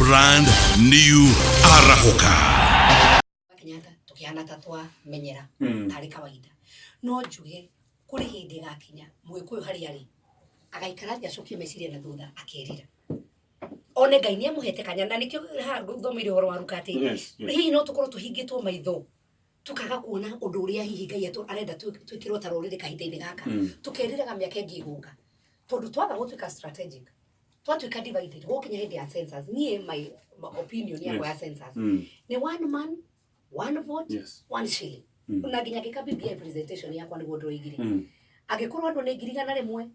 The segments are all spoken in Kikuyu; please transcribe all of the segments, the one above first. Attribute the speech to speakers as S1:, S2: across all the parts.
S1: Brand new Arahũka.
S2: Kenyatta tukihana ta twamenyera tarĩ kawaida. No njuge kũrĩ hĩndĩ ĩgakinya Mũgĩkũyũ harĩa arĩ agaikara thĩ, acokie meciria na thutha, akerira one Ngai nĩ amũhete kanya, na nĩkĩo haha thomeire ũhoro wa Ruka atĩ hihi no tũkorwo tũhingĩtwo maitho, tukaga kuona ũndũ ũrĩa hihi Ngai arenda twĩkĩrwo ta rũrĩrĩ kahinda-inĩ gaka. Tũkeriraga mĩaka ĩngĩ ĩgũka, tondũ twaga gũtuĩka strategic, twatuĩka divided gũkinya hĩndĩ ya census. Niĩ my opinion yakwa ya census nĩ one man, one vote, one shilling. Na nginya ngĩka BBI presentation yakwa nĩguo ndĩroigire, angĩkorwo andũ nĩ 100,000,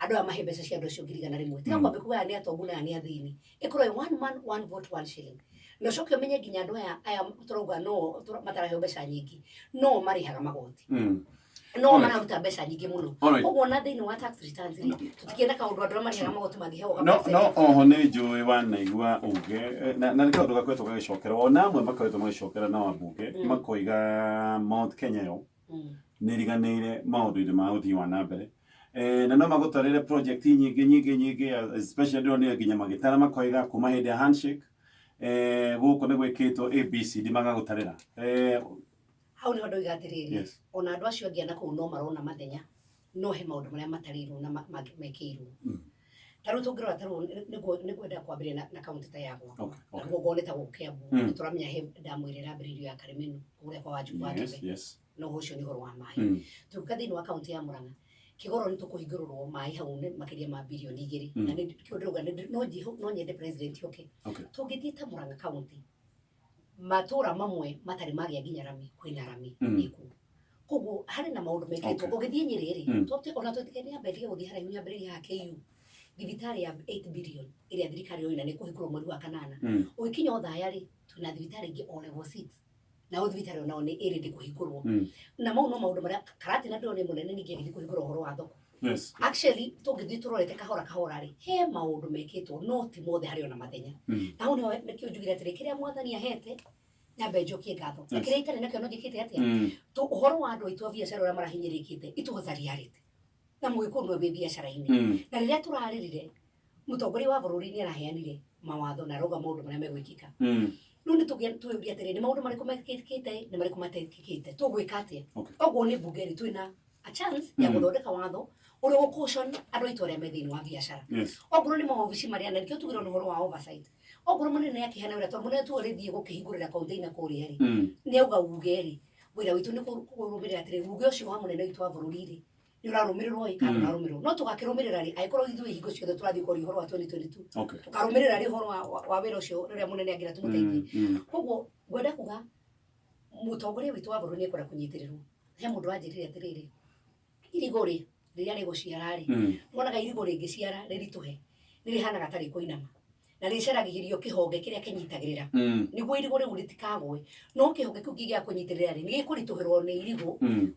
S2: andũ aya mahe mbeca cia andũ acio 100,000. Tiga kwambia kuga aya nĩ atongu na aya nĩ athĩni. Ĩkorwo ĩ one man, one vote, one shilling. Na ũcoke ũmenye nginya andũ aya tũrauga no mataraheo mbeca nyingĩ, no marĩhaga magoti, no mararuta mbeca nyingĩ mũno. Koguo ona thĩinĩ wa tax returns rĩ, tũtikĩenda kaũndũ andũ arĩa marĩhaga magoti mangĩheo
S3: ga No no oho nĩ njũĩ wanaigua uge na nĩ kaũndũ gakoretwo gagĩcokerwo, ona amwe makoretwo magĩcokera na wambunge makoiga Mount Kenya yo nĩ ĩriganĩire maũndũ-inĩ ma ũthii wa na mbere. Na no magũtarĩre project nyingĩ nyingĩ nyingĩ, especially ndĩronire nginya magĩtara makoiga kuma hĩndĩ ya handshake, gũkũ nĩ gwĩkĩtwo ABCD, magagũtarĩra.
S2: Hau nĩho ndoiga atĩrĩrĩ, ona andũ acio angĩ na kũu no marona mathenya, no he maũndũ marĩa matarĩirwo na mekĩirwo. Ta rĩu tũngĩrora, ta rĩu nĩngwenda kwambĩrĩria na kaunti ta ya gwakwa, na guo nĩ ta gũkũ Kiambu. Nĩ tũramenya he ndamu ĩrĩa ĩrambĩrĩirio ya Karĩmĩnu kũrĩa kwa Wanjikũ wa Kĩbe, no ũcio nĩ ũhoro wa maĩ. Tũgĩũka thĩinĩ wa kaunti ya Murang'a, Kĩgoro nĩ tũkũhingũrĩrwo maĩ hau nĩ makĩria ma 2 birioni. Na nĩ kĩo ndĩrauga no nyende president oke. Tũngĩthiĩ ta Murang'a kaunti, matũra mamwe matarĩ magĩa nginya rami, kwĩna rami ĩkuo. Koguo harĩ na maũndũ mekĩtwo. Ũgĩthiĩ Nyĩrĩ rĩ, ona tũtige nĩ ambe ndige gũthiĩ haraihu, nyambĩrĩrie haha KU, thibitarĩ ya 8 billion ĩrĩa thirikari yoina nĩ kũhingũrwo mweri wa kanana. Ũgĩkinya Othaya rĩ, twĩna thibitarĩ ĩngĩ o level 6, nao thibitarĩ onao nĩ ĩrĩndĩ kũhingũrwo. Na mau no maũndũ marĩa Karatina ndĩronire mũnene ningĩ agĩthiĩ kũhingũra ũhoro wa thoko. Actually, tũngĩthiĩ tũrorete kahora kahora rĩ, he maũndũ mekĩtwo, no ti mothe, harĩ ona mathenya. Na hau nĩho nĩkĩo njugire atĩrĩ, kĩrĩa mwathani ahete nyambe njokie ngatho, na kĩrĩa itarĩ nakĩo no njĩkĩte atĩa. Ũhoro wa andũ aitũ a biacara ũrĩa marahinyĩrĩkĩte, it was a reality, na Mũgĩkũyũ nĩwe wĩ biacara-inĩ. Na rĩrĩa tũrarĩrire, mũtongoria wa bũrũri nĩ araheanire mawatho na arauga maũndũ marĩa megwĩkĩka. Rĩu nĩ twĩũria atĩrĩ, nĩ maũndũ marĩkũ mekĩkĩte, nĩ marĩkũ matekĩkĩte, tũgwĩka atĩa? Oguo nĩ mbunge rĩ, twĩna a chance ya gũthondeka watho ũrĩa ũgũ-caution andũ aitũ arĩa me thĩinĩ wa biacara. Okorwo nĩ maobici marĩa, na nĩkĩo tugire nĩ ũhoro wa oversight, okorwo mũnene nĩ akĩheana wĩra, tondũ mũnene tuo rĩthiĩ gũkĩhingũrĩra container kũrĩa rĩ, nĩ auga uge rĩ, wĩra witũ nĩ kũrũmĩrĩra atĩrĩ, uge ũcio wa mũnene witũ wa bũrũri rĩ, nĩ ũrarũmĩrĩrwo ĩ kana ndũrarũmĩrĩrwo. No tũgakĩrũmĩrĩra rĩ, angĩkorwo ithuĩ hingo ciothe tũrathiĩ kũria ũhoro wa 2022? Tũkarũmĩrĩra rĩ ũhoro wa wĩra ũcio rĩrĩa mũnene angĩra tũmũteithie? Koguo ngwenda kuga mũtongoria witũ wa bũrũri nĩ ekwenda kũnyitĩrĩrwo. He mũndũ wanjĩrire atĩrĩrĩ, irigũ rĩ, rĩrĩa rĩgũciara rĩ, wonaga irigũ rĩngĩciara rĩritũhe, nĩ rĩhanaga ta rĩkũinama, na rĩcaragĩrio kĩhonge kĩrĩa kĩnyitagĩrĩra nĩguo irigũ rĩu rĩtikagwe. No kĩhonge kĩu kĩgĩa kũnyitĩrĩra rĩ, nĩ gĩkũritũhĩrwo nĩ irigũ,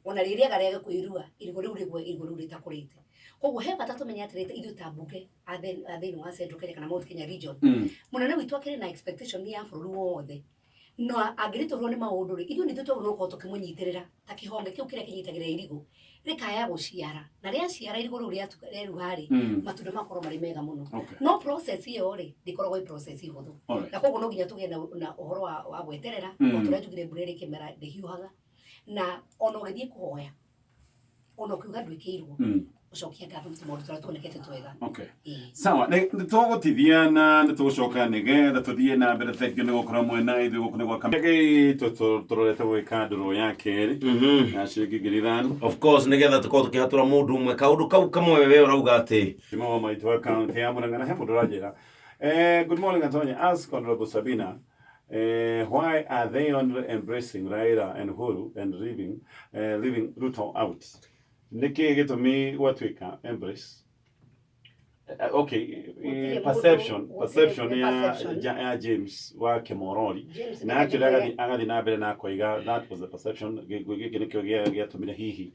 S2: ona rĩrĩaga rĩage kwĩrua, irigũ rĩu rĩgwe, irigũ rĩu rĩtakũrĩte. Koguo he bata tũmenye atĩrĩrĩ, ithuĩ ta mbunge a thĩinĩ wa Central Kenya kana Mount Kenya region, mũnene witũ akĩrĩ na expectation ya bũrũri wothe, na angĩritũhĩrwo nĩ maũndũ rĩ, ithuĩ nĩ ithuĩ twagĩrĩirwo gũkorwo tũkĩmũnyitĩrĩra ta kĩhonge kĩu kĩrĩa kĩnyitagĩrĩra irigũ rĩkaya gũciara. Na rĩaciara, irigũ rĩu rĩeruha rĩ, matunda makorwo marĩ mega mũno. No process ĩyo rĩ, ndĩkoragwo ĩ process hũthũ. Na koguo no nginya tũgĩe na ũhoro wa gweterera. O ta ũrĩa njugire, mbura ĩrĩ kĩmera ndĩhiũhaga, na ona ũgĩthiĩ kũhoya, ona ũkiuga ndwĩkĩirwo, ũcokie ngatho nĩ tũmaũndũ tũrĩa tuonekete twega. Ĩĩ.
S3: Sawa, nĩ tũgũtithia na nĩ tũgũcoka nĩgetha tũthiĩ na mbere. Thengiũ nĩ gũkorwo mwena ithuĩ gũkũ nĩ gwaka tũrorete gwĩka ndũrũ ya kerĩ ya ciringi 5,000.
S4: Of course, nigetha tukorwo tukihatura mundu umwe kaundu kau kamwe we urauga ati
S3: Mama maitũ wa kaunti ya Murang'a, na he mũndũ ũranjĩra, "Good morning, Antonio. Ask Honorable Sabina, why are they only embracing Raila and Uhuru and leaving Ruto out?" Nĩkĩ gĩtũmi gwatuĩka embrace? Okay,
S2: Gũtirĩ
S3: perception, perception
S2: gũtirĩ
S3: ya
S2: perception.
S3: ya James wa Kemorori.
S2: James
S3: Na
S2: nĩ
S3: actually
S2: kĩndũ
S3: agathiĩ na mbere na akoiga that was the perception. Gĩkĩ nĩkĩo gĩatũmire hihi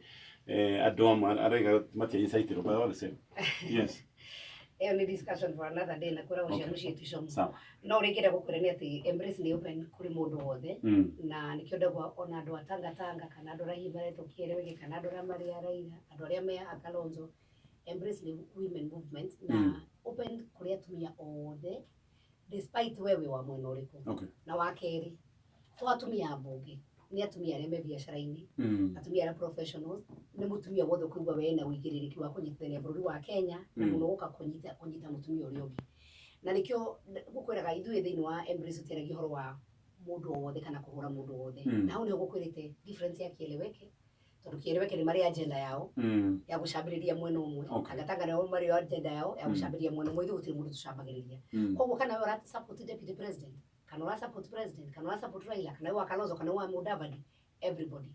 S3: andũ amwe araiga matiaincitĩrwo, but all the same. Yes.
S2: Ĩyo nĩ discussion for another day, na kwĩragwo cia mũciĩ ti comu.
S3: Sawa.
S2: No ũrĩa ingĩenda gũkwĩra nĩ atĩ embrace nĩ open kũrĩ mũndũ wothe. Na nĩkĩo ndauga ona andũ a Tanga Tanga, kana andũ arĩa hihi maretwo Kĩereweke, kana andũ arĩa marĩ a Raila, andũ arĩa me a Kalonzo, embrace nĩ women movement na open kũrĩ atumia othe. Despite we wĩ wa mwena ũrĩkũ. Na wa kerĩ, to atumia a mbunge, nĩ atumia arĩa me biacara-inĩ, atumia arĩa professionals, nĩ mũtumia wothe ũkũigua we ena ũigĩrĩrĩki wa kũnyitithania bũrũri wa Kenya na mũno gũka kũnyita mũtumia ũrĩa ũngĩ. Na nĩkĩo ngũkwĩraga ithuĩ thĩinĩ wa Embrace tũtiaragia ũhoro wa mũndũ o wothe kana kũhũra mũndũ o wothe. Na hau nĩho ngũkwĩrĩte difference ya Kieleweke, tondũ Kieleweke nĩ marĩ agenda yao ya gũcambĩrĩria mwena ũmwe. Tangatanga nao marĩ agenda yao ya gũcambĩrĩria mwena ũmwe, ithuĩ gũtirĩ mũndũ tũcambagĩrĩria. Koguo kana we ũra support deputy president, kana ũra support president, kana ũra support Raila, kana wĩ wa Kalonzo, kana wĩ wa Mudavadi, everybody,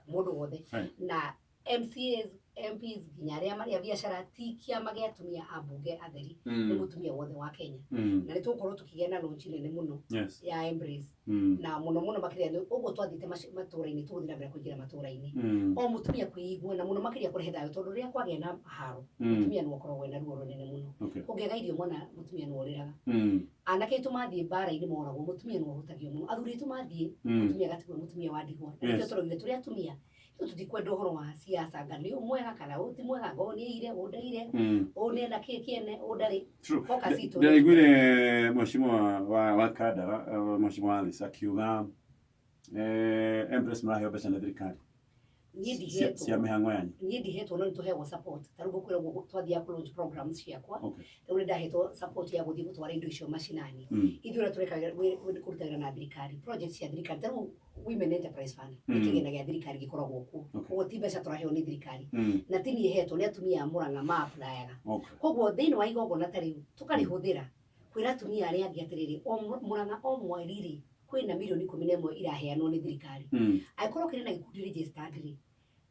S2: mũndũ wothe. Na MCAs, MPs, nginya arĩa marĩ a biacara, ti kĩama gĩa atumia a mbunge atheri, nĩ mũtumia wothe wa Kenya. Na nĩ tũgũkorwo tũkĩgĩa na launch nene mũno ya Embrace, na mũno mũno makĩria nĩ ũguo twathiĩte matũũra-inĩ, tũgũthiĩ na mbere kũingĩra matũũra-inĩ, o mũtumia kwĩigua, na mũno makĩria kũrehe thayũ, tondũ rĩrĩa kwagĩa na haro, mũtumia nĩwe ũkoragwo ena ruo rũnene mũno. Ũngĩaga irio mwana, mũtumia nĩwe ũrĩraga. Anake aitũ mathiĩ mbara-inĩ moragwo, mũtumia nĩwe ũhutagio mũno. Athuri aitũ mathiĩ, mũtumia agatigwo mũtumia wa ndigwa. Na nĩkĩo tũraugire tũrĩ atumia ithuĩ tũtikwenda ũhoro wa siasa, anga nĩ ũyũ mwega kana ũyũ ti mwega, anga ũyũ nĩ aire, ũyũ ndaire, ũyũ nĩ ena kĩ kĩene, ũyũ ndarĩ. Focus itũ nĩ
S3: Ndĩraiguire mheshimiwa wa Kandara, mheshimiwa Alice akiuga Embrace maraheo mbeca nĩ thirikari
S2: Niĩ
S3: cia
S2: ndihetwo.
S3: mĩhang'o yanyu.
S2: Niĩ ndihetwo, no nĩtũheagwo support. Ta rĩu ngũkwĩra ũguo, twathiaga kũ launch programs ciakwa, rĩu nĩ ndahetwo support ya gũthiĩ gũtwara indo icio macinani. Ithuĩ ũrĩa tũreka kũruta wĩra na thirikari, project cia thirikari, ta rĩu Women Enterprise Fund nĩ kĩgĩna gĩa thirikari gĩkoragwo kuo. Koguo ti mbeca tũraheo nĩ thirikari, na ti niĩ hetwo, nĩ atumia a Murang'a ma applyaga. Koguo thĩinĩ wa igongona ta rĩu tũkarĩhũthĩra kwĩra atumia arĩa angĩ atĩrĩrĩ, o Murang'a o mweri rĩ, kwĩna mirioni 11 iraheanwo nĩ thirikari. Angĩkorwo ũkĩrĩ na gĩkundi registered rĩ,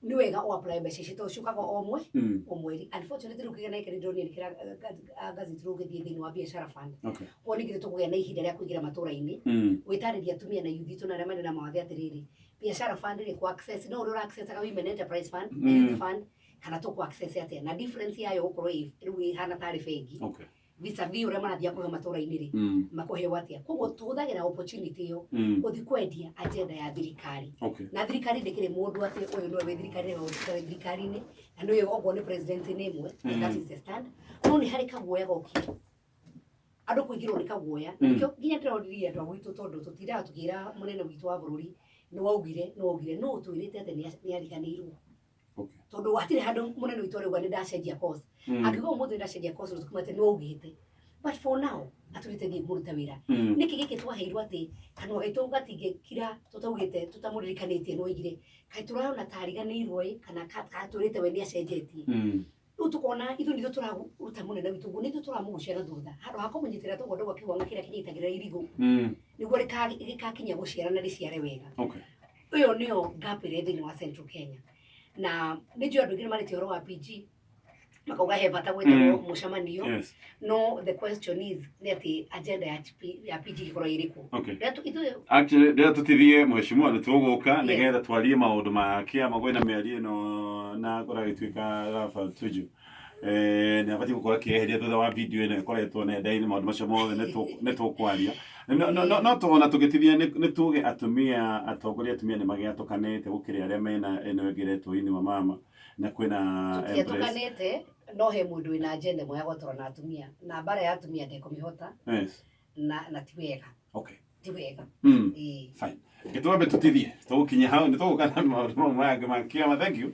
S2: nĩ wega ũ apply mbeca ici tondũ ciũkaga o mwe o mweri. Unfortunately, rĩu kĩgĩna gĩkĩ nĩ ndĩronire nĩ kĩra gazeti rũgĩthiĩ thĩinĩ wa biacara fund. Koguo ningĩ nĩ tũkũgĩa na ihinda rĩa kũingĩra matũũra-inĩ gwĩtarĩria atumia na youth itũ na arĩa marĩ na mawathe atĩrĩrĩ, biacara fund rĩ, kũ access no ũrĩa ũra accessaga Women Enterprise Fund na Youth Fund, kana tũkũ access atĩa, na difference yayo gũkorwo rĩu ĩhana tarĩ bengi vis-a-vis ũrĩa marathiĩ kũheo matũũra-inĩ rĩ, makũheo atĩa. Koguo tũhũthagĩra opportunity ĩyo gũthiĩ kwendia agenda ya thirikari. Na thirikari ndĩkĩrĩ mũndũ atĩ ũyũ nĩwe wĩ thirikari, nĩwe ũtarĩ thirikari-inĩ, na nĩwe okorwo nĩ president nĩ ĩmwe. That is the stand. No nĩ harĩ kaguoya gokire, andũ kũingĩrwo nĩ kaguoya. Na nĩkĩo nginya ndĩroririe andũ a gwitũ, tondũ tũtindaga tũkĩra mũnene witũ wa bũrũri nĩ waugire no ũtwĩrĩte atĩ nĩ ariganĩirwo, tondũ hatirĩ handũ mũnene witũ arauga nĩ ndacenjia course. Angiuga ũmũthĩ nĩ ndacenjia course, tũkuma atĩ nĩ waugĩte, but for now atwĩrĩte thiĩ mũrute wĩra. Nĩkĩ gĩkĩ twaheirwo atĩ kanua gaitũ gatingĩkira tũtaugĩte tũtamũririkanĩtie nĩ waigire? Kaĩ tũrona ta ariganĩirwo ĩ, kana atwĩrĩte we nĩ acenjetie? Rĩu tũkona ithuĩ nithuĩ tũraruta mũnene witũ ũguo, nithuĩ tũramũgucia na thutha handũ ha kũmũnyitĩrĩra toguo ndauga kĩguang'a kĩrĩa kĩnyitagĩrĩra irigũ nĩguo rĩkakinya gũciara na rĩciare wega. Ũyũ nĩyo gap ĩrĩa ĩ thĩinĩ wa Central Kenya. Na nĩ njũĩ andũ aingĩ nĩ marĩtie ũhoro wa PG, makauga he bata gwĩtagwo mũcemanio. No the question is nĩ atĩ agenda ya PG ĩgĩkorwo ĩrĩkũ? Rĩrĩa ithuĩ
S3: Actually, rĩrĩa tũtithie mheshimiwa nĩ tũgũka nĩgetha twarie maũndũ ma kĩama kwĩna mĩario ĩno na kũragĩtuĩka Rafa Tuju nĩ abatiĩ gũkorwo akĩeheria thutha wa video ĩno ĩkoretwo nenda-inĩ. Maũndũ macio mothe nĩ tũkwaria, no ona tũgĩtithia nĩ tuge atumia atongoria, atumia nĩ magĩatũkanĩte gũkĩrĩ arĩa mena ĩno ĩngĩ ĩretwo Inua Mama na kwĩna Embrace.
S2: Tũtiatũkanĩte, no he mũndũ wĩna agenda ĩmwe ya gwatura na atumia, na mbara ya atumia ndekũmĩhota. Na ti wega. Ti wega. Ĩĩ.
S3: Fine. Gĩtwambe tũtithie, tũgũkinya hau nĩ tũgũka na maũndũ mau mangĩ ma kĩama. Thank you.